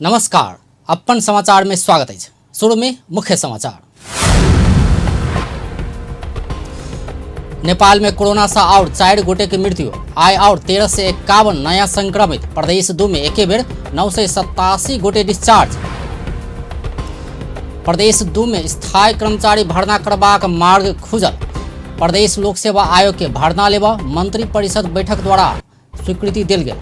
नमस्कार, अपन समाचार में स्वागत अछि। शुरू में मुख्य समाचार। नेपाल में कोरोना से और 4 गोटे के मृत्यु, आइ और 1351 नया संक्रमित। प्रदेश 2 में एके बेर 987 गोटे डिस्चार्ज। प्रदेश 2 में स्थायी कर्मचारी भर्ना करबाक मार्ग खुजल। प्रदेश लोक सेवा आयोग के भर्ना लेबऽ मंत्री परिषद बैठक द्वारा स्वीकृति देल गेल।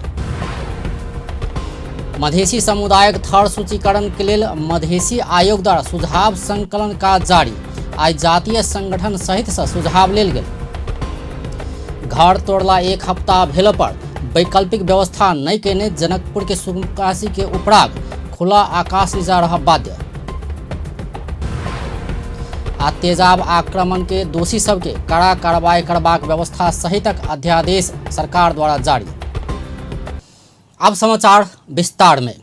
मधेसी समुदायक थर सूचीकरण के लेल मधेसी आयोग द्वारा सुझाव संकलन काज जारी। आइ जातीय संगठन सहित से सुझाव लेल गेल। घर तोड़ला एक हफ्ता भेल पर वैकल्पिक व्यवस्था नहीं केने जनकपुर के सुकाशी के उपराग खुला आकाश नीचा रह बाध्य। आ तेजाब आक्रमण के दोषी सबके कड़ा कार्रवाई करबाक व्यवस्था सहितक अध्यादेश सरकार द्वारा जारी। अब समाचार विस्तार में।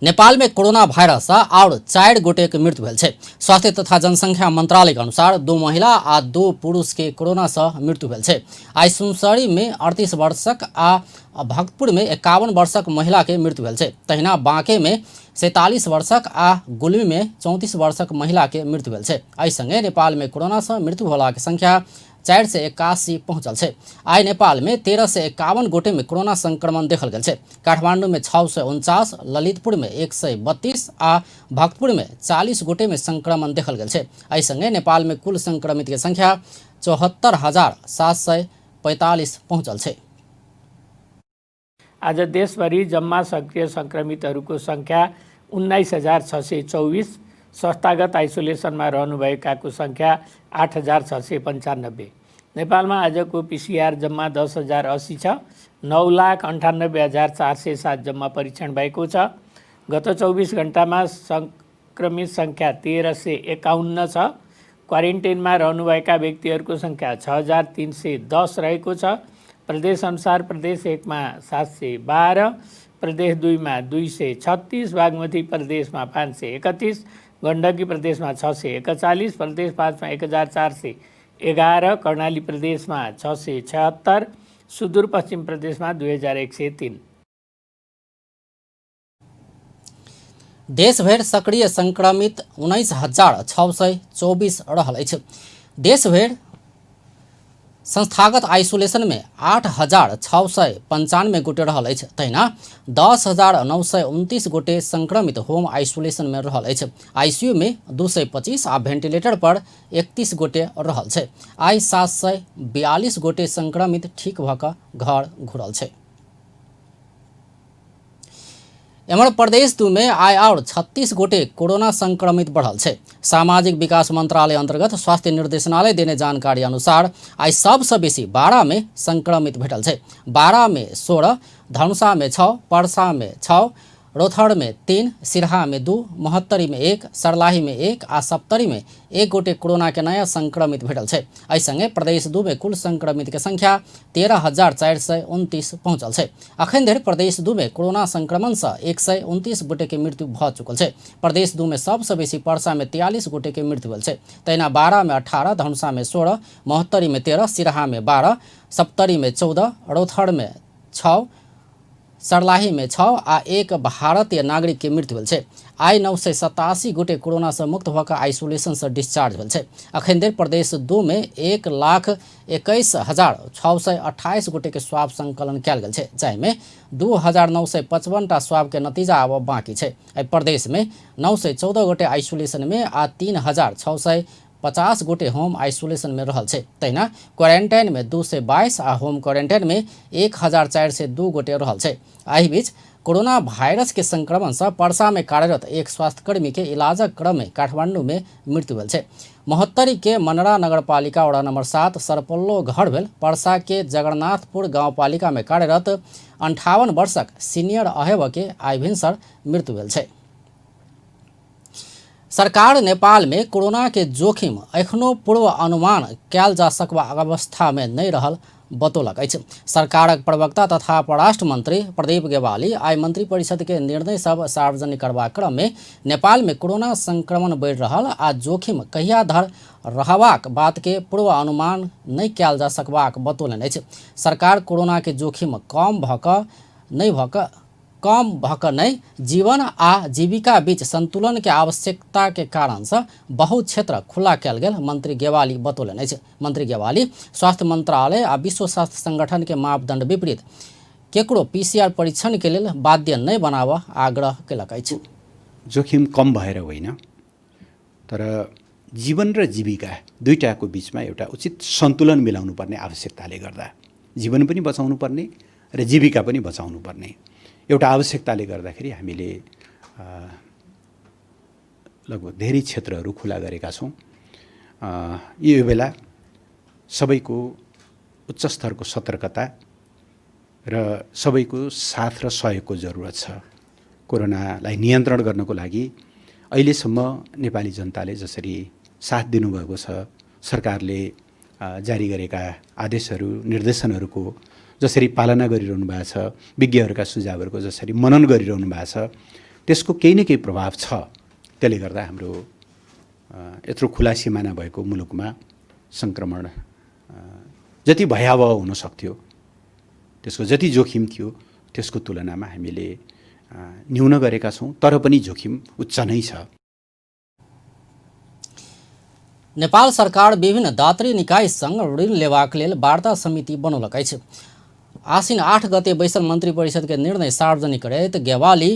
नेपाल में कोरोना वायरस और 4 गोटे के मृत्यु भेल छै। स्वास्थ्य तथा जनसंख्या मंत्रालय के अनुसार 2 महिला आ 2 पुरुष के कोरोना से मृत्यु भेल छै। आइ सुनसरी में 38 वर्षक आ भक्तपुर में 51 वर्षक महिला के मृत्यु भेल छै। तहिना बांके में 47 वर्षक आ गुल्मी में 34 वर्षक महिला के मृत्यु भेल छै। एहि संगे नेपाल में कोरोना से मृत्यु होला के संख्या 481 पहुंचल छै। आइ नेपाल में 1351 गोटे में कोरोना संक्रमण देखल गेल छै। काठमांडू में 649, ललितपुर में 132 आ भक्तपुर में 40 गोटे में संक्रमण देखल गेल छै। एहि संगे नेपाल में कुल संक्रमित के संख्या 74,745 पहुंचल छै। आज देशभरि जम्मा सक्रिय संक्रमितहरूको संख्या 19,624, संस्थागत आइसोलेसनमा रहनुभएकाको संख्या 8,695। नेपालमा आजको पिसिआर जम्मा 10,080 छ। 9,98,407 जम्मा परीक्षण भएको छ। गत 24 घण्टामा संक्रमित संख्या 1,351 छ। क्वारेन्टाइनमा रहनुभएका व्यक्तिहरूको संख्या 6,310 रहेको छ। प्रदेश अनुसार प्रदेश 1 मा 712, प्रदेश 2 मा 236, बागमती प्रदेशमा 531, गण्डकी प्रदेशमा 641, प्रदेश 5 मा 1,411, कर्णाली प्रदेशमा 676, सुदूरपश्चिम प्रदेशमा 2,103। देशभरि सक्रिय संक्रमित 19,624 रहल अछि। देशभरि संस्थागत आइसोलेशन में 8,695 गोटे रहल अछि। तहिना 10,929 गोटे संक्रमित होम आइसोलेशन में रहल अछि। आईसीयू में 225 आ वेंटिलेटर पर 31 गोटे रहल छै। आइ 742 गोटे संक्रमित ठीक भऽ कऽ घर घुरल छै। एम्हर प्रदेश 2 में आइ और 36 गोटे कोरोना संक्रमित बढ़ल छै। सामाजिक विकास मंत्रालय अंतर्गत स्वास्थ्य निर्देशनालय देने जानकारी अनुसार आइ सबसँ बेसी 12 में संक्रमित भेटल छै। 12 में 16, धनुषा में 6, परसा में 6, रोथड़ में 3, सिरहा में 2, महोत्तरी में 1, सर्लाही में 1 आ सप्तरी में 1 गोटे कोरोना के नया संक्रमित भेटल छै। एहि संगे प्रदेश 2 में कुल संक्रमित के संख्या 13,429 पहुंचल छै। अखन धरि प्रदेश 2 में कोरोना संक्रमण से 129 गोटे के मृत्यु भऽ चुकल छै। प्रदेश 2 में सबसँ बेसी परसा में 43 गोटे के मृत्यु भेल छै। तहिना 12 में 18, धनुषा में 16, महोत्तरी में 13, सिरहा में 12, सप्तरी में 14, रौथड़ में 6, सर्लाही में 6 आ 1 भारतीय नागरिक के मृत्यु भेल छै। आइ 987 गोटे कोरोना से मुक्त भऽ कऽ आइसोलेशन से डिस्चार्ज भेल छै। अखन धरि प्रदेश 2 में 1,21,628 गोटे के स्वाब संकलन कयल गेल छै, जाहिमे 2,955 टा स्वाब के नतीजा आब बाकी छै। एहि प्रदेश में 914 गोटे आइसोलेशन में आ 3,650 गोटे होम आइसोलेशन में रहल छै। तहिना क्वारेंटाइन में 222 आ होम क्वारेंटाइन में 1,402 गोटे रहल छै। एहि बीच कोरोना वायरस के संक्रमण से परसा में कार्यरत एक स्वास्थ्यकर्मी के इलाजक क्रम में काठमांडू में मृत्यु भेल छै। महोत्तरी के मनरा नगरपालिका वडा नंबर 7 सरपल्लो घर भेल परसा के जगन्नाथपुर गाउँपालिका में कार्यरत 58 वर्षक सीनियर अहेब के आइ भिनसर मृत्यु भेल छै। सरकार नेपाल में कोरोना के जोखिम एखनो पूर्व अनुमान कयल जा सकबा अवस्था में नहि रहल बतौलक अछि। सरकारक प्रवक्ता तथा परराष्ट्र मंत्री प्रदीप गेवाली आइ मंत्री परिषद के निर्णय सब सार्वजनिक करबाक क्रम में नेपाल में कोरोना संक्रमण बढ़ि रहल आ जोखिम कहिया धरि रहबाक बात के पूर्व अनुमान नहि कयल जा सकबाक बतौलनि अछि। सरकार कोरोना के जोखिम कम भऽ कऽ नहि भऽ कऽ कम भऽ कऽ नहि, जीवन आ जीविका बीच संतुलन के आवश्यकता के कारण से बहुत क्षेत्र खुला कयल गेल मंत्री गेवाली बतौलनि अछि। मंत्री गेवाली स्वास्थ्य मंत्रालय आ विश्व स्वास्थ्य संगठन के मापदंड विपरीत केकरो पीसीआर परीक्षण के लेल बाध्य नहि बनाबऽ आग्रह केलक अछि। जोखिम कम भएर होइन, तर जीवन र जीविका दुईटाको बिचमा एउटा उचित सन्तुलन मिलाउनु पर्ने आवश्यकताले गर्दा जीवन पनि बचाउनु पर्ने र जीविका पनि बचाउनु पर्ने एउटा आवश्यकताले गर्दाखेरि हामीले लगभग धेरै क्षेत्रहरू खुला गरेका छौँ। यो बेला सबैको उच्च स्तरको सतर्कता र सबैको साथ र सहयोगको जरुरत छ। कोरोनालाई नियन्त्रण गर्नको लागि अहिलेसम्म नेपाली जनताले जसरी साथ दिनुभएको छ, सरकारले जारी गरेका आदेशहरू निर्देशनहरूको जसरी पालना गरिरहनु भएको छ, विज्ञहरूका सुझावहरूको जसरी मनन गरिरहनु भएको छ, त्यसको केही न केही प्रभाव छ। त्यसले गर्दा हाम्रो यत्रो खुला सिमाना भएको मुलुकमा सङ्क्रमण जति भयावह हुन सक्थ्यो, त्यसको जति जोखिम थियो, त्यसको तुलनामा हामीले न्यून गरेका छौँ, तर पनि जोखिम उच्च नै छ। नेपाल सरकार विभिन्न दात्री निकायसँग ऋण लेबाक लेल वार्ता समिति बनौलक अछि। आसिन 8 गते बैसल मंत्री परिषद के निर्णय सार्वजनिक करैत गेवाली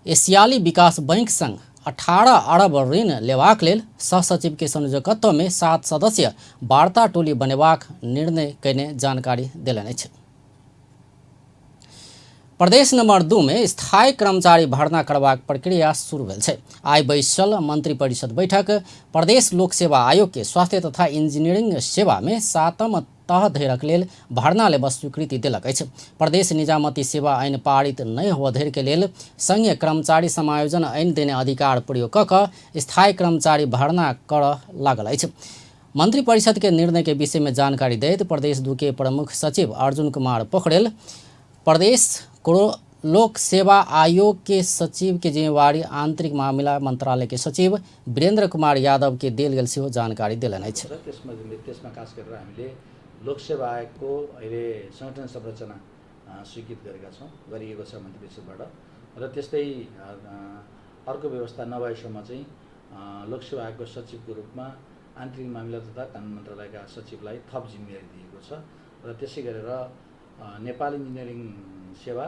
एशियाली विकास बैंक संग 18 अरब ऋण लेबाक लेल सहसचिव के संयोजकत्व में 7 सदस्य वार्ता टोली बनेबाक निर्णय कयने जानकारी देलनि अछि। प्रदेश नंबर 2 में स्थायी कर्मचारी भर्ना करबाक प्रक्रिया शुरू भेल छै। आइ बैसल मंत्री परिषद बैठक प्रदेश लोक सेवा आयोग के स्वास्थ्य तथा इंजीनियरिंग सेवा में 7म तह धैरक लेल भर्ना लेबऽ स्वीकृति देलक अछि। प्रदेश निजामती सेवा ऐन पारित नहि हुअ धरि के लेल संघीय कर्मचारी समायोजन ऐन देने अधिकार प्रयोग कऽ कऽ स्थायी कर्मचारी भर्ना करऽ लागल अछि। मंत्री परिषद के निर्णय के विषय में जानकारी दैत प्रदेश 2 के प्रमुख सचिव अर्जुन कुमार पोखरेल प्रदेश लोक सेवा आयोग के सचिव के जिम्मेवारी आंतरिक मामिला मंत्रालय के सचिव वीरेंद्र कुमार यादव के देल गेल सेहो जानकारी देलनि अछि। त्यसमा खास गरेर हामीले लोक सेवा आयोगको अहिले संगठन संरचना स्वीकृत गरेका छौँ, गरिएको छ मन्त्री परिषदबाट। र त्यस्तै अर्को व्यवस्था नभएसम्म चाहिँ लोक सेवा आयोगको सचिवको रूपमा आन्तरिक मामिला तथा कानुन मन्त्रालयका सचिवलाई थप जिम्मेवारी दिएको छ। र त्यसै गरेर नेपाल इन्जिनियरिङ सेवा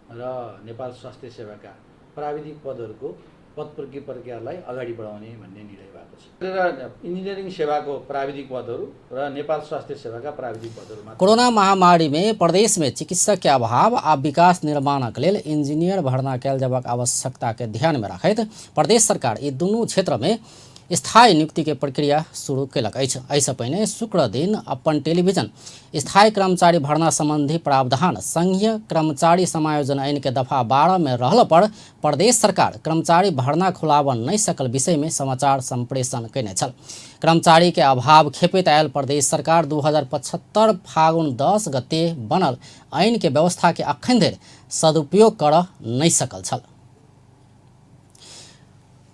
र नेपाल स्वास्थ्य सेवाका प्राविधिक पदहरूको पदपूर्ति प्रक्रियालाई अगाडि बढाउने भन्ने निर्णय भएको छ। र इन्जिनियरिङ सेवाको प्राविधिक पदहरू र नेपाल स्वास्थ्य सेवाका प्राविधिक पदहरूमा कोरोना महामारी में प्रदेश में चिकित्सक के अभाव आ विकास निर्माणक लेल इंजीनियर भर्ना कयल जयबाक आवश्यकता के ध्यान में रखैत प्रदेश सरकार ई दुनू क्षेत्र में स्थायी नियुक्ति के प्रक्रिया शुरू केलक अछि। एहिसँ पहिने शुक्र दिन अपन टेलीविजन स्थायी कर्मचारी भर्ना संबंधी प्रावधान संघीय कर्मचारी समायोजन ऐन के दफा 12 में रहल पर प्रदेश सरकार कर्मचारी भर्ना खुलाबऽ नहि सकल विषय में समाचार संप्रेषण कयने छल। कर्मचारी के अभाव खेपैत आयल प्रदेश सरकार 2075 फागुन 10 गते बनल ऐन के व्यवस्था के अखन धरि सदुपयोग करऽ नहि सकल छल।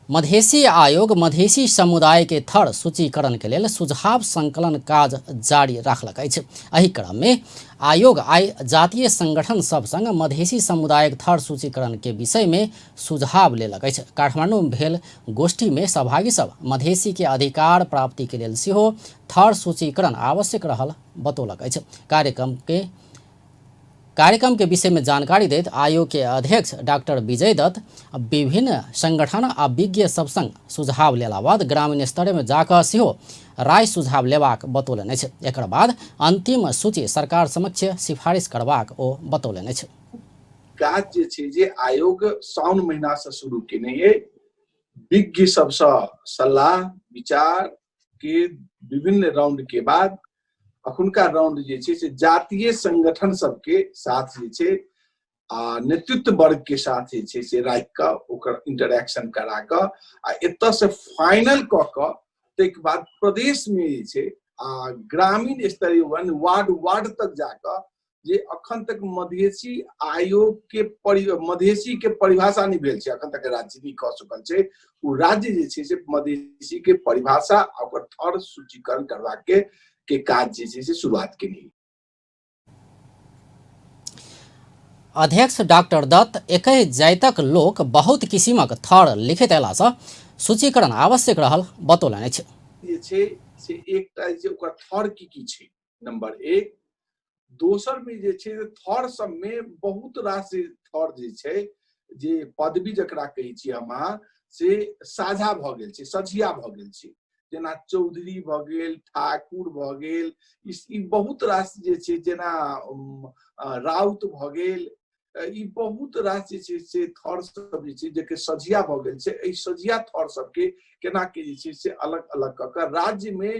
मधेसी आयोग मधेसी समुदाय के थर सूचीकरण के लेल सुझाव संकलन काज जारी राखलक अछि। एहि क्रम में आयोग आइ जातीय संगठन सब संग मधेसी समुदायक थर सूचीकरण के विषय में सुझाव लेलक अछि। काठमांडू में भेल गोष्ठी में सहभागी सब मधेसी के अधिकार प्राप्ति के लेल सेहो थर सूचीकरण आवश्यक रहल बतौलक अछि। कार्यक्रम के विषय में जानकारी दैत आयोग के अध्यक्ष डॉक्टर विजय दत्त विभिन्न संगठन आ विज्ञ सब संग सुझाव लेला बाद ग्रामीण स्तर में जाकऽ सेहो राय सुझाव लेबाक बतौलनि अछि। एकर बाद अंतिम सूची सरकार समक्ष सिफारिश करबाक ओ बतौलनि अछि। काज जे छै जे आयोग साउन महीना से शुरू केने ये, विज्ञ सबसँ सलाह विचार के विभिन्न राउंड के बाद अखुनका राउंड जे छै से जातीय संगठन सबके साथ जे छै आ नेतृत्व वर्ग के साथ जे छै से राखि कऽ ओकर इंटरेक्शन करा कऽ आ एतऽ से फाइनल कऽ कऽ ताहिके बाद प्रदेश में जे छै आ ग्रामीण स्तरीय वार्ड वार्ड तक जाकऽ जे अखन तक मधेसी आयोग के मधेसी के परिभाषा नहीं भेल छै, अखन तक राज्य नहीं कऽ चुकल छै, ओ राज्य जे छै से मधेसी के परिभाषा आ ओकर थर सूचीकरण करबाक के काज जे छै से शुरुआत केने। अध्यक्ष डाक्टर दत्त एकै जाइतक लोक बहुत किसिमक थर लिखित अयलासँ सूचीकरण आवश्यक रहल बतौलनि अछि। जे छै से एकटा जे ओकर थर की की छै नंबर एक। दोसर में जे छै थर सब में बहुत रास थर जे छै जे पदवी जकरा कहै छियै हम अहाँ से साझा भऽ गेल छै, सझिया भऽ गेल छै। जेना चौधरी भऽ गेल, ठाकुर भऽ गेल, ई बहुत रास जे छै जेना राउत भऽ गेल, ई बहुत रास जे छै से थर सब जे छै जेकर सझिया भऽ गेल छै। एहि सझिया थर सबके केना के जे छै से अलग अलग कऽ कऽ राज्य में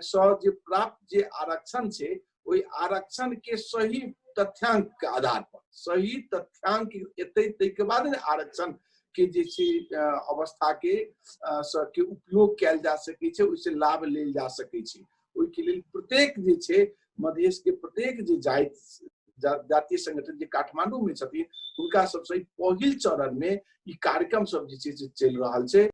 सँ जे प्राप्त जे आरक्षण छै ओहि आरक्षण के सही तथ्यांक के आधार पर सही तथ्यांक एतै ताहिके बाद ने आरक्षण के जे छै अवस्था के के उपयोग कयल जा सकै छै, ओहिसँ लाभ लेल जा सकै छै। ओहिके लेल प्रत्येक जे छै मधेश के प्रत्येक जे जाति जातीय संगठन जे काठमांडू में छथिन हुनका सबसँ पहिल चरण में ई कार्यक्रम सब जे छै से चलि रहल छै।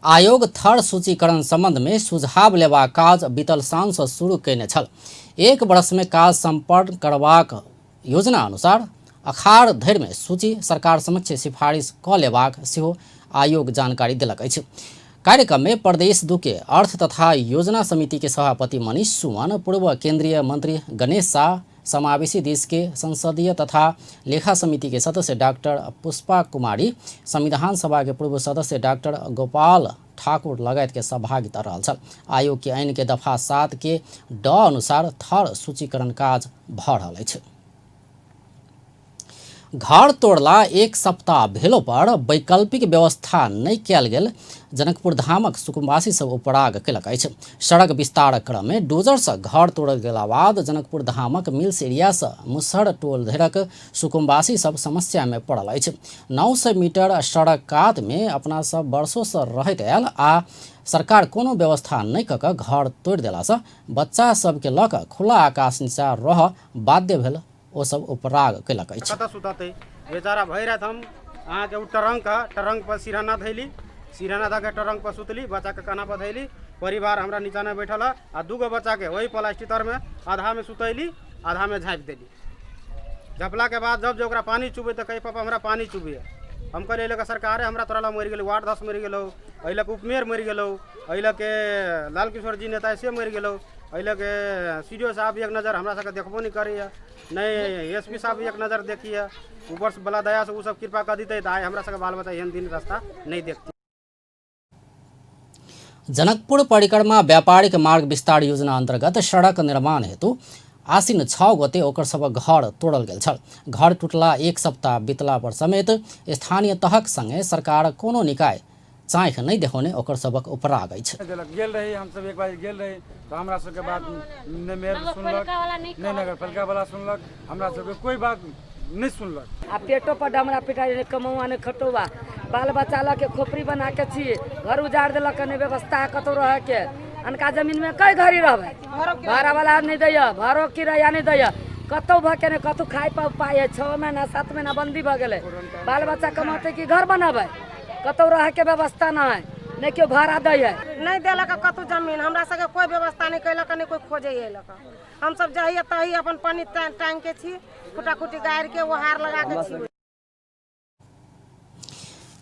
आयोग थर सूचीकरण संबंध में सुझाव लेबाक काज बीतल साउन से शुरू कयने छल। एक वर्ष में काज संपन्न करबाक योजना अनुसार अखाड़ धरि में सूची सरकार समक्ष सिफारिश क लेबाक सेहो आयोग जानकारी देलक अछि। कार्यक्रम में प्रदेश 2 के अर्थ तथा योजना समिति के सभापति मनीष सुमन, पूर्व केंद्रीय मंत्री गणेश शाह, समावेशी देश के संसदीय तथा लेखा समिति के सदस्य डॉक्टर पुष्पा कुमारी, संविधान सभा के पूर्व सदस्य डॉक्टर गोपाल ठाकुर लगायत के सहभागिता रहल छल। आयोग के ऐन के दफा 7 के ड अनुसार थर सूचीकरण काज भऽ रहल अछि। घर तोड़ला एक सप्ताह भेलो पर वैकल्पिक व्यवस्था नहि कयल गेल जनकपुर धामक सुकुम्बासी सब उपराग कयलक अछि। सड़क विस्तारक क्रम में डोजर से घर तोड़ल गेला बाद जनकपुर धामक मिल्स एरिया से मुसहर टोल धरिक सुकुम्बासी सब समस्या में पड़ल अछि। 900 मीटर सड़क कात में अपना सब वर्षों से रहैत आयल आ सरकार कोनो व्यवस्था नहि कऽ कऽ घर तोड़ि देलासँ बच्चा सबके लऽ कऽ खुला आकाश नीचा रहऽ बाध्य भेल ओ सब उपराग कयलक अछि। कतऽ सुततै बेचारा? भरि राति हम अहाँके ओ ट्रंक है, ट्रंक पर सिरहाना धैली, सिरहाना धऽ के ट्रंक पर सुतली, बच्चाके कान्हा पर धैली। परिवार हमरा नीचामे बैठल है आ दूगो बच्चाके वही प्लास्टिक तरमे आधामे सुतैली, आधामे झाँपि देली। झपलाके बाद जब जे ओकरा पानी चुबै तऽ कहै, पापा हमरा पानी चुबैए। हम कहलियै, एहि लऽ कऽ सरकारे हमरा तोरा लए मरि गेलै, वार्ड दस मरि गेलौ, एहि लऽ कऽ उपमेयर मरि गेलौ, एहि लऽ के लाल किशोर जी नेता से मरि गेलौ, एहि लऽ के सी डी ओ साहब एक नजर हमरा सबके देखबो नहि करैए, नहि एस पी साहब एक नजर देखिए। ऊपर वाला दयासँ ओ सब कृपा कऽ दितै तऽ आइ हमरा सबके बाल बच्चा एहन दिन रास्ता नहि देखतै। जनकपुर परिक्रमा व्यापारिक मार्ग विस्तार योजना अंतर्गत सड़क निर्माण हेतु आसिन 6 गते ओकर सबक घर तोड़ल गेल छल। घर टूटला एक सप्ताह बीतला पर समेत स्थानीय तहक संगे सरकार कोनो निकाय चाँखि नहि देखौने ओकर सबक उपराग अछि। देलक गेल रही हमसब, एक बार गेल रही तऽ हमरा सबके बात नहि मेयर सुनलक, नहि नगरपालिका वाला सुनलक, हमरा सबके कोइ बात नहि सुनलक। आ पेटो पर डमरा पिटा, नहि कमौआ नहि खटौआ, बाल बच्चा लऽ के खोपड़ी बना के छी। घर उजाड़ देलक, नहि व्यवस्था है कतौ रहै के। अनका जमीन में कई घड़ी रहबै? भाड़ा वाला नहि दैया, भाड़ो किराया नहि दैया, कतौ भऽ के नहि कतौ खाइ पाइ है। 6 महीना 7 महीना बंदी भऽ गेलै। बाल बच्चा कमाते कि घर बनाबै? कतौ रहै के व्यवस्था नहि है, नहि केओ भाड़ा दै है, नहि देलक कतौ जमीन। हमरा सबके कोइ व्यवस्था नहि कैलक, नहि कोइ खोजै अयलक। हमसब जहिया तही अपन पानि टांग के छी, खुटा खुटी गाड़ि के ओहार लगा के छी।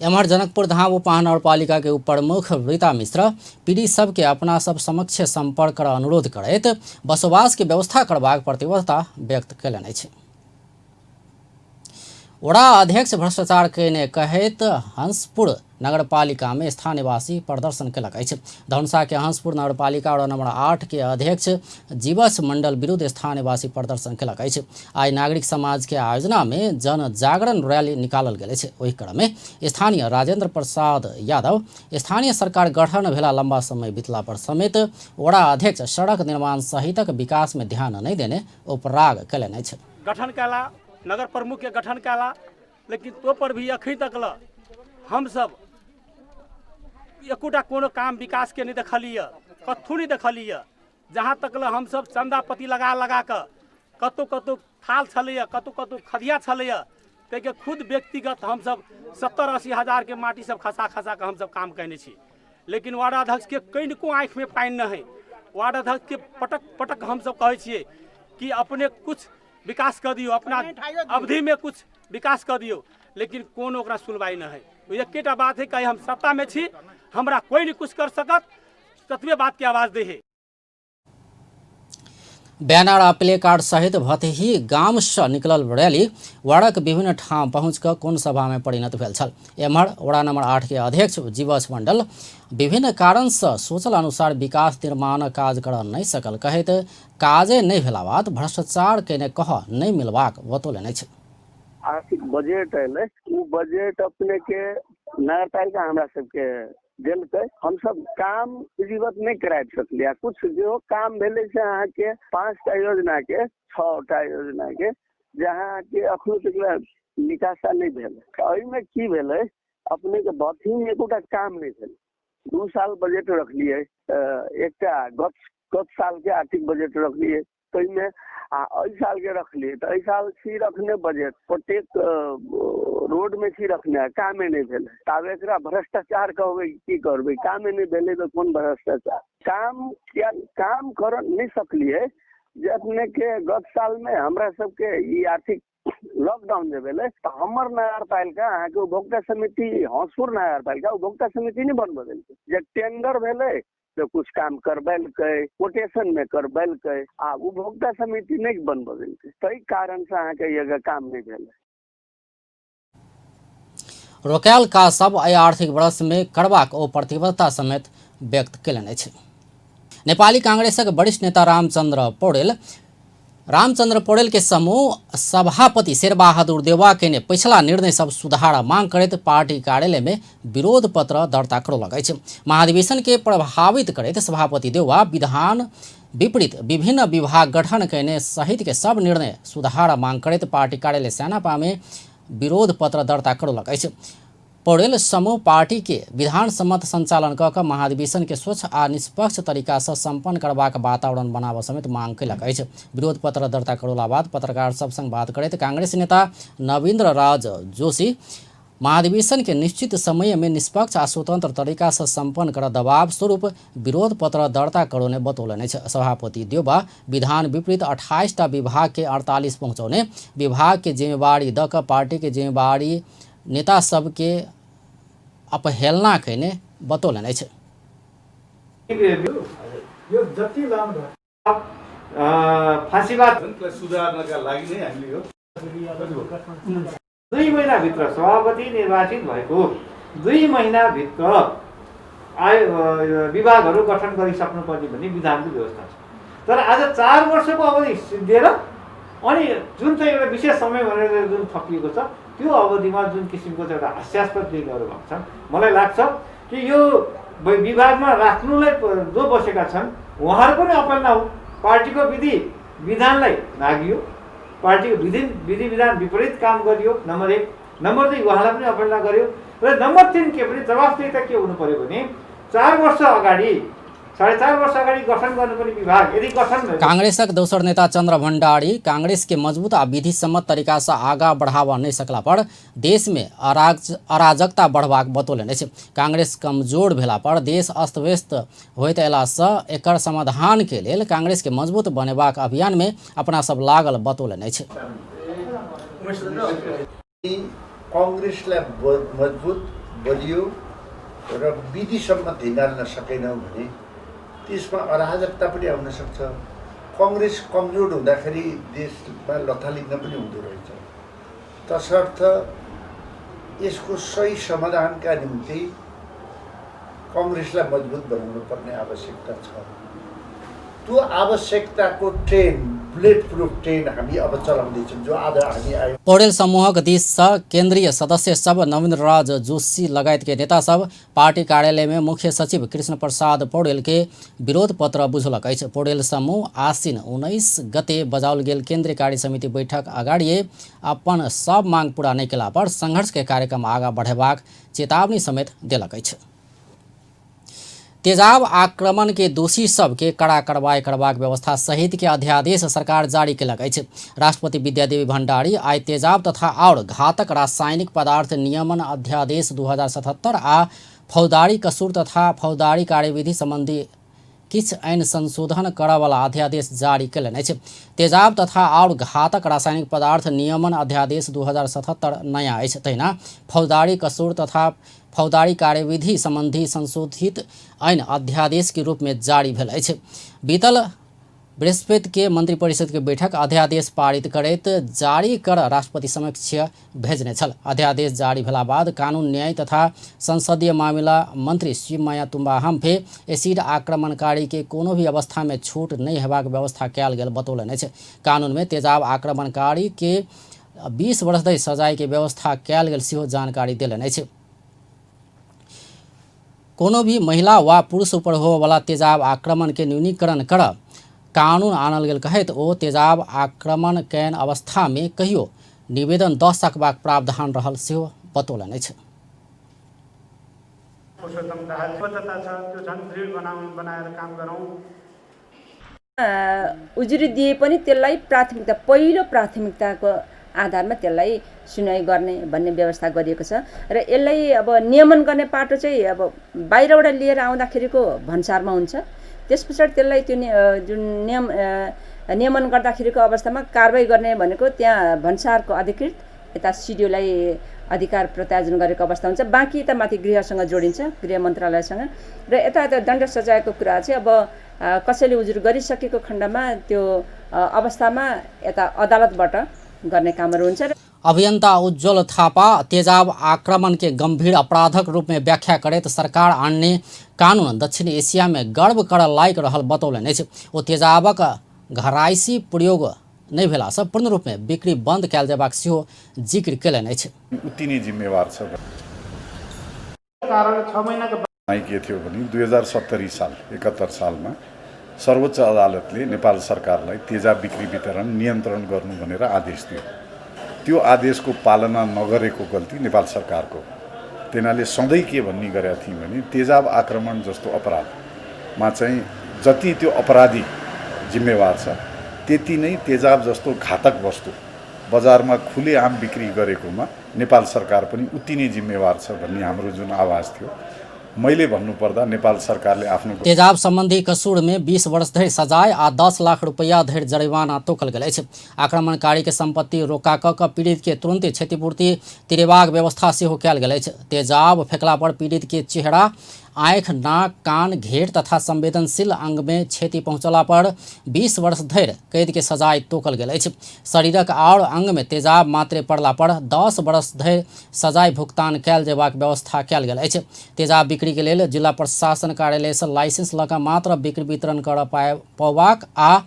एम्हर जनकपुर धाम उपमहानगरपालिका के उपप्रमुख रीता मिश्र पीड़ित सबके अपना सब समक्ष संपर्क कर अनुरोध करैत बसोबास के व्यवस्था करबाक प्रतिबद्धता व्यक्त कयलनि अछि। वडा अध्यक्ष भ्रष्टाचार कयने कहैत हंसपुर नगरपालिका में स्थानीयवासी प्रदर्शन कयलक अछि। धनुषा के हंसपुर नगरपालिका वडा नंबर 8 के अध्यक्ष जीवछ मंडल विरुद्ध स्थानीयवासी प्रदर्शन कयलक अछि। आइ नागरिक समाज के आयोजना में जन जागरण रैली निकालल गेल अछि। ओहि क्रम में स्थानीय राजेंद्र प्रसाद यादव स्थानीय सरकार गठन भेला लंबा समय बीतला पर समेत वडा अध्यक्ष सड़क निर्माण सहितक विकास में ध्यान नहि देने उपराग कयलनि अछि। गठन कयला, नगर प्रमुख के गठन कयला, लेकिन तो पर भी अखन तक ल हमसब एकोटा कोनो काम विकास के नहि देखलियै, कत्थू नहि देखलियै। जहाँ तक ल हमसब चंदा पति लगा लगा कऽ कतहु कतहु थाल छलैए, कतहु कतहु खदिया छलैए, ताहिके खुद व्यक्तिगत हमसब 70-80 हजार के माटी सब खसा खसा कऽ हमसब काम कयने छी। लेकिन वार्ड अध्यक्षके कनिको आँखिमे पानि नहि है। वार्ड अध्यक्षके पटक पटक हमसब कहै छियै कि अपने कुछ विकास कऽ दियौ, अपना अवधिमे किछु विकास कऽ दियौ, लेकिन कोनो ओकरा सुनवाइ नहि है। एकेटा बात है, कहीं हम सत्तामे छी, हमरा कोइ नहि किछु कर सकत, ततबे बातके आवाज दै है। बैनर आ प्ले कार्ड सहित भतही गाम से निकलल रैली वार्डक विभिन्न ठाम पहुँच कऽ कोन सभा में परिणत भेल छल। एम्हर वड़ा नंबर 8 के अध्यक्ष जीवछ मंडल विभिन्न कारण से सोचल अनुसार विकास निर्माण काज कर नहीं सकल कहैत काजे नहीं भेला बाद भ्रष्टाचार केने कह नहीं मिलबाक बतौलनि अछि। आर्थिक बजट एलै, ओ बजट अपने के नगरपालिका हमरा सबके देलकै, हमसब काम विधिवत नहि कराबि सकलियै। कुछ जो काम भेलै से अहाँके 5टा योजना के 6टा योजना के जे अहाँके अखनो तक निकासा नहि भेलै। एहिमे की भेलै, अपने के बथीमे एकोटा काम नहि भेलै। 2 साल बजट रखलियै, एकटा गत साल के आर्थिक बजट रखलियै ताहिमे, आ एहि साल के रखलियै तऽ एहि साल छी रखने बजट, प्रत्येक रोड में छी रखने, कामे नहि भेलै। आब एकरा भ्रष्टाचार कहबै की करबै, कामे नहि भेलै तऽ कोन भ्रष्टाचार। काम किया काम कर नहि सकलियै जे अपने के गत साल में हमरा सबके ई आर्थिक लॉकडाउन जे भेलै तऽ हमर नगरपालिका अहाँके उपभोक्ता समिति, हौसपुर नगरपालिका उपभोक्ता समिति नहि बनबऽ देलकै। जे टेंडर भेलै तऽ कुछ काम करबेलकै, कोटेशन मे करबेलकै, आ उपभोक्ता समिति नहि बनबऽ देलकै, ताहि कारण से अहाँके ई काम नहि भेलै। रोकायल काज सब एहि आर्थिक वर्ष में करबाक ओ प्रतिबद्धता समेत व्यक्त कयलनि अछि। नेपाली कांग्रेसक वरिष्ठ नेता रामचंद्र पौडेल के समूह सभापति शेरबहादुर देउवा केने पिछला निर्णय सब सुधार मांग करैत पार्टी कार्यालय में विरोध पत्र दर्ता करौलक अछि। महाधिवेशन के प्रभावित करैत सभापति देउवा विधान विपरीत विभिन्न विभाग गठन कयने सहित के सब निर्णय सुधार मांग करैत पार्टी कार्यालय स्यानापा में विरोध पत्र दर्ता करौलक अछि। पौडेल समूह पार्टी के विधान सम्मत संचालन कऽ कऽ महाधिवेशन के स्वच्छ आ निष्पक्ष तरीका से संपन्न करबाक वातावरण बनाबऽ समेत मांग कयलक अछि। विरोध पत्र दर्ता करौला बाद पत्रकार सब संग बात करैत कांग्रेस नेता नवीन्द्र राज जोशी महाधिवेशन के निश्चित समय में निष्पक्ष आ स्वतंत्र तरीका से संपन्न कर दबाव स्वरूप विरोध पत्र दर्ता करौने बतौलनि अछि। सभापति देउवा विधान विपरीत 28टा विभाग के 48 पहुँचौने विभाग के जिम्मेवारी दऽ कऽ पार्टी के जिम्मेवारी नेता सबके अपहेलना कयने बतौलनि अछि। यो जति लामो फाँसीवाद सुधार्नका लागि नै हामीले यो 2 महिनाभित्र सभापति निर्वाचित भएको 2 महिनाभित्र आयो विभागहरू गठन गरिसक्नुपर्ने भन्ने विधानको व्यवस्था छ। तर आज 4 वर्षको अवधि सिद्धिएर अनि जुन चाहिँ एउटा विशेष समय भनेर जुन थपिएको छ त्यो अवधिमा जुन किसिमको चाहिँ एउटा हास्यास्पद निर्णयहरू भएको छन्, मलाई लाग्छ कि यो विभागमा राख्नुलाई जो बसेका छन् उहाँहरू पनि अपहेलना हो। पार्टीको विधि विधानलाई नाघियो, पार्टीको विधि विधान विपरीत काम गरियो, नम्बर 1। नम्बर 2 उहाँलाई पनि अपहेलना गरियो। र नम्बर 3 के पनि जवाफदेहिता के हुनु पर्यो भने 4 वर्ष अगाडि, 4.5 वर्ष अगाडि गठन गर्नुपर्ने विभाग यदि गठन भएको। कांग्रेसक दोसर नेता चंद्र भंडारी कांग्रेस के मजबूत आ विधि सम्मत तरीका से आगा बढ़ावा नहीं सकला पर देश में अराजकता बढ़बाक बतौलनि अछि। कांग्रेस कमजोर भेला पर देश अस्त व्यस्त होइत अयला से एकर समाधान के लेल कांग्रेस के मजबूत बनेबाक अभियान में अपना सब लागल बतौलनि अछि। कांग्रेसलाई मजबुत बलियो र विधिसम्मत हिँडाल्न सकेनौँ भने त्यसमा अराजकता पनि आउन सक्छ। कांग्रेस कमजोर हुँदाखेरि देशमा लथालिङ्ग पनि हुँदो रहेछ। तसर्थ यसको सही समाधानका निम्ति कांग्रेसलाई मजबुत बनाउनु पर्ने आवश्यकता छ। त्यो आवश्यकताको ट्रेन, बुलेट प्रुफ ट्रेन हामी अब चलाउँदैछौँ, जो आज हामी आयो। पौडेल समूहक दिस से केंद्रीय सदस्य सब नवीन्द्र राज जोशी लगायत के नेता सब पार्टी कार्यालय में मुख्य सचिव कृष्ण प्रसाद पौडेल के विरोध पत्र बुझलक अछि। पौडेल समूह आसिन 19 गते बजाओल गेल केंद्रीय कार्य समिति बैठक अगाड़िए अपन सब मांग पूरा नहीं केला पर संघर्ष के कार्यक्रम आगा बढ़ेबाक चेतावनी समेत देलक अछि। तेजाब आक्रमण के दोषी सबके कड़ा कार्रवाई करबाक व्यवस्था सहित के अध्यादेश सरकार जारी केलक अछि। राष्ट्रपति विद्यादेवी भंडारी आइ तेजाब तथा और घातक रासायनिक पदार्थ नियमन अध्यादेश 2077 आ फौजदारी कसूर तथा फौजदारी कार्यविधि संबंधी किछ ऐन संशोधन करऽवला अध्यादेश जारी कयलनि अछि। तेजाब तथा आओर घातक रासायनिक पदार्थ नियमन अध्यादेश 2077 नयाँ अछि। तहिना फौजदारी कसूर तथा फौजदारी कार्यविधि सम्बन्धी संशोधित ऐन अध्यादेश के रूप में जारी भेल अछि। बीतल बृहस्पति के मंत्रिपरिषद के बैठक अध्यादेश पारित करैत जारी कर राष्ट्रपति समक्ष भेजने छल। अध्यादेश जारी भेला बाद कानून न्याय तथा संसदीय मामिला मंत्री शिवमाया तुम्बा हम्फे एसिड आक्रमणकारी के कोनो भी अवस्था में छूट नहि हेबाक व्यवस्था कयल गेल बतौलनि अछि। कानून में तेजाब आक्रमणकारी के 20 वर्ष धरि सजाय के व्यवस्था कयल गेल सेहो जानकारी देलनि अछि। कोनो भी महिला वा पुरुष ऊपर होवऽवला तेजाब आक्रमण के न्यूनीकरण कर कानून आनल गेल कहैत ओ तेजाब आक्रमण can अवस्था में कहियो निवेदन दऽ सकबाक प्रावधान रहल सेहो बतौलनि अछि। उजुरी दिए पनि त्यसलाई प्राथमिकता, पहिलो प्राथमिकताको आधारमा त्यसलाई सुनवाई गर्ने भन्ने व्यवस्था गरिएको छ र यसलाई अब नियमन गर्ने पाटो चाहिँ अब बाहिरबाट लिएर आउँदाखेरिको भन्सारमा हुन्छ। त्यस पछाडि त्यसलाई त्यो जुन नियमन गर्दाखेरिको अवस्थामा कारवाही गर्ने भनेको त्यहाँ भन्सारको अधिकृत यता सिडिओलाई अधिकार प्रत्यार्जन गरेको अवस्था हुन्छ। बाँकी यता माथि गृहसँग जोडिन्छ, गृह मन्त्रालयसँग। र यता यता दण्ड सजायको कुरा चाहिँ अब कसैले उजुर गरिसकेको खण्डमा त्यो अवस्थामा यता अदालतबाट गर्ने कामहरू हुन्छ। अभियंता उज्जवल थापा तेजाब आक्रमण के गंभीर अपराधक रूप में व्याख्या करैत सरकार आनने कानून दक्षिण एशिया में गर्व कर लायक रहल बतौलनि अछि। ओ तेजाबक घरायसी प्रयोग नहि भेलासँ पूर्ण रूप में बिक्री बंद कयल जेबाक सेहो जिक्र कयलनि अछि। उति नै जिम्मेवार छ। कारण 6 महिनाको के थियो भने 2070 साल 71 सालमा सर्वोच्च अदालतले नेपाल सरकारलाई तेजाब बिक्री वितरण नियन्त्रण गर्नु भनेर आदेश दियो। त्यो आदेशको पालना नगरेको गल्ती नेपाल सरकारको। तिनीहरूले सधैँ के भन्ने गरेका थिए भने तेजाब आक्रमण जस्तो अपराधमा चाहिँ जति त्यो अपराधी जिम्मेवार छ त्यति नै तेजाब जस्तो घातक वस्तु बजारमा खुलेआम बिक्री गरेकोमा नेपाल सरकार पनि उति नै जिम्मेवार छ भन्ने हाम्रो जुन आवाज थियो। मैले भन्नुपर्दा नेपाल सरकारले आफ्नो तेजाब संबंधी कसूर में 20 वर्ष धरि सजाय आ 10 लाख रुपया धरि जरिमाना तोकल गेल अछि। आक्रमणकारी के संपत्ति रोका क पीड़ित के तुरंते क्षतिपूर्ति तिरेबाक व्यवस्था सेहो कयल गेल अछि। तेजाब फेकला पर पीड़ित के चेहरा, आँखि, नाक, कान, घेर तथा संवेदनशील अंग में क्षति पहुँचला पर 20 वर्ष धरि कैद के सजाय तोकल गेल अछि। शरीरक आओर अंग में तेजाब मात्रे पड़ला पर 10 वर्ष धरि सजाय भुगतान कयल जेबाक व्यवस्था कयल गेल अछि। तेजाब बिक्री के लेल जिला प्रशासन कार्यालय से लाइसेंस लऽ कऽ मात्र बिक्री वितरण कर पयबाक आ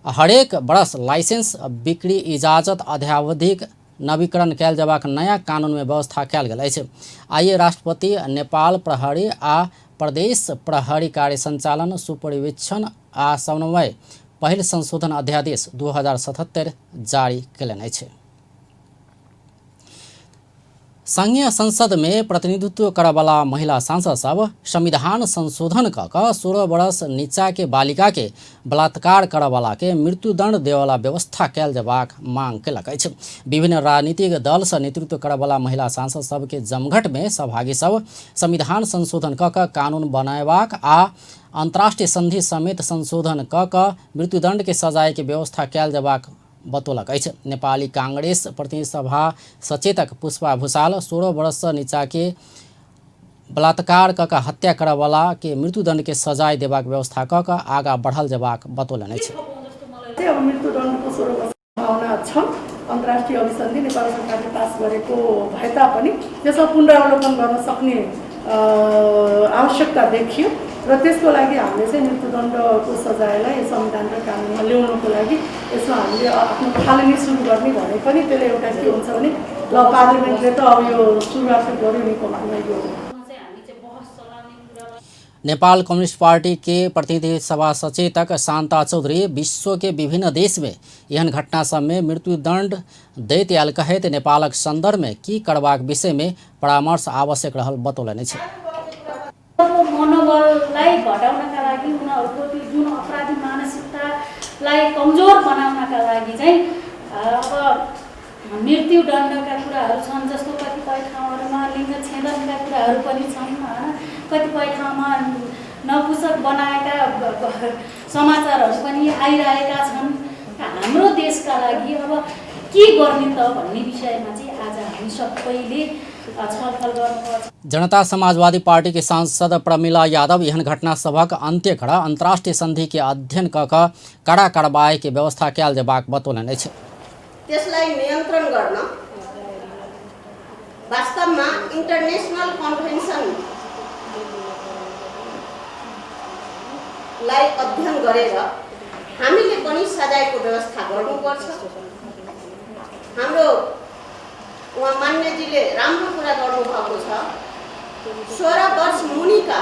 हरेक वर्ष लाइसेंस बिक्री इजाजत अध्यावधिक नवीकरण कयल जेबाक नया कानून में व्यवस्था कयल गेल अछि। आइए राष्ट्रपति नेपाल प्रहरी आ प्रदेश प्रहरी कार्य संचालन सुपरिवीक्षण आ समन्वय पहिल संशोधन अध्यादेश 2077 जारी कयलनि अछि। संघीय संसद में प्रतिनिधित्व करऽवला महिला सांसद सब संविधान संशोधन क कऽ 16 वर्ष नीचा के बालिका के बलात्कार करऽवला के मृत्युदंड देवला व्यवस्था कयल जेबाक मांग कयलक अछि। विभिन्न राजनीतिक दल से नेतृत्व करऽवला महिला सांसद सब के जमघट में सहभागी सब संविधान संशोधन क कऽ कानून बनयबाक आ अंतर्राष्ट्रीय संधि समेत संशोधन क कऽ मृत्युदंड के सजाय के व्यवस्था कयल जेबाक बतौलक अछि। नेपाली कांग्रेस प्रतिनिधि सभा सचेतक पुष्पा भूषाल 16 वर्ष से नीचा के बलात्कार क कऽ हत्या करऽवला के मृत्युदंड के सजाय देबाक व्यवस्था क कऽ आगा बढ़ल जेबाक बतौलनि अछि। अब मृत्युदण्डको 16 वर्ष सम्भावना छ। अन्तर्राष्ट्रिय अभिसन्धि नेपाल सरकारले पास गरेको भए तापनि त्यसमा पुनरावलोकन गर्न सक्ने आवश्यकता देखियो र त्यसको लागि हामीले चाहिँ मृत्युदण्डको सजायलाई संविधान र कानुनमा ल्याउनको लागि यसमा हामीले आफ्नो थालनी सुरु गर्ने भने पनि त्यसले एउटा के हुन्छ भने ल पार्लिमेन्टले त अब यो सुरुवात गर्यो नि कम्तीमा यो। नेपाल कम्युनिस्ट पार्टी के प्रतिनिधि सभा सचेतक शान्ता चौधरी विश्व के विभिन्न देश में एहन घटना सब में मृत्युदंड दैत आयल कहैत नेपालक संदर्भ में की करबाक विषय में परामर्श आवश्यक रहल बतौलनि अछि। मनोबललाई घटाउनका लागि उनीहरूको त्यो जुन अपराधी मानसिकतालाई कमजोर बनाउनका लागि चाहिँ अब मृत्युदण्डका कुराहरू छन्, जस्तो कतिपय ठाउँहरूमा लिङ्ग छेदनका कुराहरू पनि छन्, कतिपय ठाउँमा नपुंसक बनाएका समाचारहरू पनि आइरहेका छन्। हाम्रो देशका लागि अब के गर्ने त भन्ने विषयमा चाहिँ आज हामी सबैले छलफल गर्नुपर्छ। जनता समाजवादी पार्टी के सांसद प्रमिला यादव एहन घटना सभक अंत्य कर अंतर्राष्ट्रीय संधि के अध्ययन क कड़ा कार्रवाई के व्यवस्था कयल जेबाक बतौलनि अछि। त्यसलाई नियन्त्रण गर्न वास्तवमा इन्टरनेशनल कन्भेन्सन लाई अध्ययन गरेर हामीले पनि सजायको व्यवस्था गर्नुपर्छ। हाम्रो उहाँ मान्यजीले राम्रो कुरा गर्नुभएको छ। 16 वर्ष मुनिका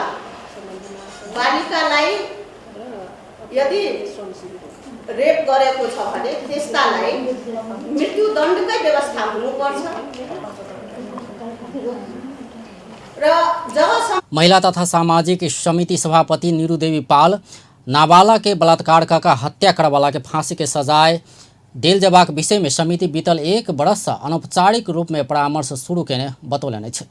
बालिकालाई यदि रेप गरेको छ भने त्यस्तालाई मृत्युदण्डकै व्यवस्था हुनुपर्छ र जब महिला तथा सामाजिक समिति सभापति नीरू देवी पाल नाबालक के बलात्कार का हत्या करवाला के फांसी के सजाय देल जेबाक विषय में समिति बीतल 1 वर्ष अनौपचारिक रूप में परामर्श शुरू केने बतौलनि अछि।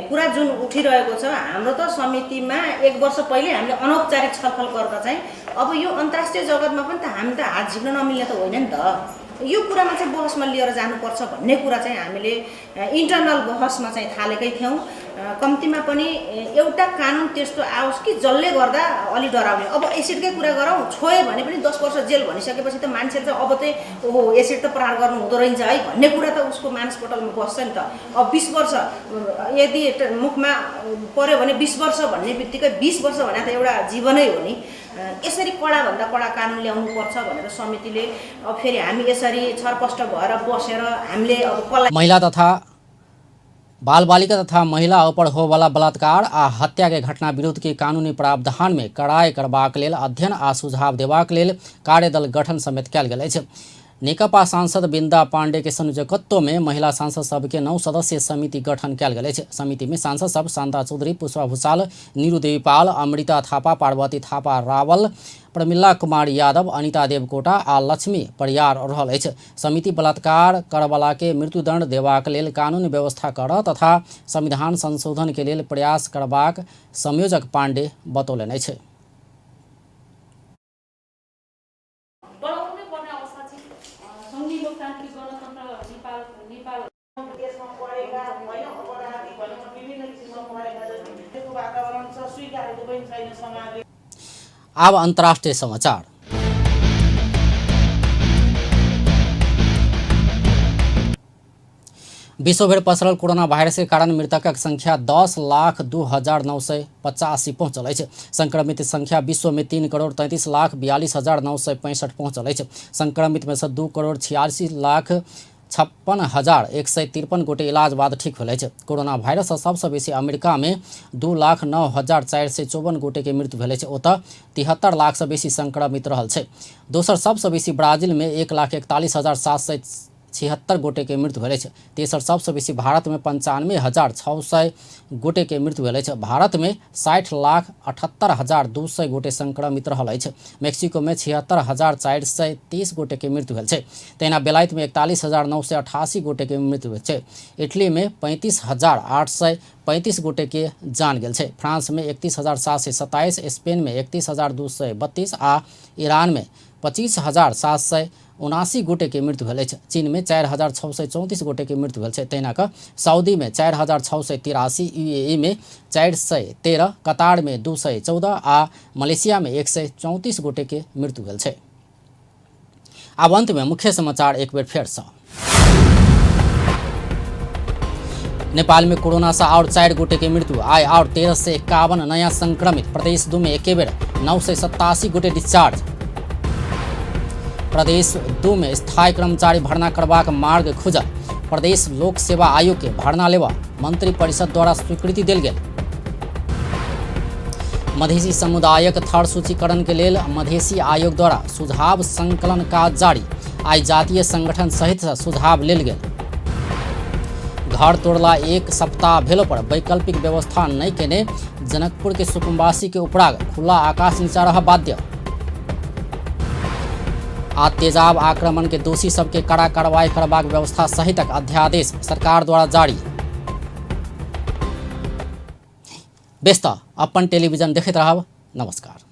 कुरा जुन उठिरहेको छ हाम्रो त समितिमा 1 वर्ष पहिले हामीले अनौपचारिक छलफल गर्दा चाहिँ अब यो अन्तर्राष्ट्रिय जगतमा पनि त हामी त हात झिक्न नमिल्ने त होइन नि त, यो कुरामा चाहिँ बहसमा लिएर जानुपर्छ भन्ने कुरा चाहिँ हामीले इन्टरनल बहसमा चाहिँ थालेकै थियौँ। कम्तीमा पनि एउटा कानुन त्यस्तो आओस् कि जसले गर्दा अलि डराउने। अब एसिडकै कुरा गरौँ, छोयो भने पनि 10 वर्ष जेल भनिसकेपछि त मान्छेले चाहिँ अब चाहिँ ओहो एसिड त प्रहार गर्नु हुँदो रहेछ है भन्ने कुरा त उसको मानसपटलमा बस्छ नि त। अब 20 वर्ष यदि मुखमा पर्यो भने 20 वर्ष भन्ने बित्तिकै 20 वर्ष भने त एउटा जीवनै हो नि। यसरी कडाभन्दा कडा कानुन ल्याउनुपर्छ भनेर समितिले अब फेरि हामी यसरी छरपष्ट भएर बसेर हामीले अब कसलाई महिला तथा बाल बालिका तथा महिला ऊपर होवला बलात्कार आ हत्या के घटना विरुद्ध के कानूनी प्रावधान में कड़ाई करबाक लेल अध्ययन आ सुझाव देबाक लेल कार्यदल गठन समेत कयल गेल अछि। नेकपा सांसद बिंदा पांडे के संयोजकत्व में महिला सांसद सबके 9 सदस्यीय समिति गठन कयल गेल अछि। समिति में सांसद सब शांता चौधरी, पुष्पा भूषाल, नीरू देवी पाल, अमृता थापा, पार्वती थापा रावल, प्रमिला कुमारी यादव, अनिता देवकोटा आ लक्ष्मी परियार रहल अछि। समिति बलात्कार करवला के मृत्युदंड देबाक लेल कानून व्यवस्था कर तथा संविधान संशोधन के लेल प्रयास करबाक संयोजक पांडे बतौलनि अछि। अब अंतर्राष्ट्रीय समाचार। विश्वभर पसरल कोरोना वायरस के कारण मृतकक संख्या 10,02,985 पहुंचल अछि। संक्रमित संख्या विश्व में 3,33,42,965 पहुंचल अछि। संक्रमित में से 2,86,56,153 गोटे इलाज बाद ठीक भेल अछि। कोरोना वायरस सबसँ बेसी अमेरिका में 2,09,454 गोटे के मृत्यु भेल अछि। ओतऽ 73 लाख से बेसी संक्रमित रहल छै। दोसर सबसँ बेसी ब्राजील में 1,41,776 गोटे के मृत्यु भेल अछि। तेसर सबसँ बेसी भारत में 95,600 गोटे के मृत्यु भेल अछि। भारत में 60,78,200 गोटे संक्रमित रहल अछि। मेक्सिको में 76,430 गोटे के मृत्यु भेल छै। तहिना बेलायत में 41,988 गोटे के मृत्यु भेल छै। इटली में 35,835 गोटे के जान गेल छै। फ्रांस में 31,727, स्पेन में 31,232 आ ईरान में 25,779 गोटे के मृत्यु भेल अछि। चीन में 4,634 गोटे के मृत्यु भेल छै। तहिना कऽ सऊदी में 4,683, यूएई में 413, कतार में 214 आ मलेशिया में 134 गोटे के मृत्यु भेल छै। आब अंत में मुख्य समाचार एक बेर फेर सँ। नेपाल में कोरोना से और 4 गोटे के मृत्यु, आय और 1351 नया संक्रमित। प्रदेश 2 में एके बेर 987 गोटे डिस्चार्ज। प्रदेश 2 में स्थायी कर्मचारी भर्ना करबाक मार्ग खुजल। प्रदेश लोक सेवा आयोग के भर्ना लेवा मंत्री परिषद द्वारा स्वीकृति देल गेल। मधेसी समुदायक थर सूचीकरण के लेल मधेसी आयोग द्वारा सुझाव संकलन काज जारी। आइ जातीय संगठन सहित सुझाव लेल गेल। घर तोड़ला 1 सप्ताह भेलो पर वैकल्पिक व्यवस्था नहीं केने जनकपुर के सुकुम्बासी के उपराग खुला आकाश नीचा रह बाध्य। आ तेजाब आक्रमण के दोषी सबके कड़ा कार्रवाई करबाक व्यवस्था सहितक अध्यादेश सरकार द्वारा जारी। बेस त अपन टेलिभिजन देखैत रहब। नमस्कार।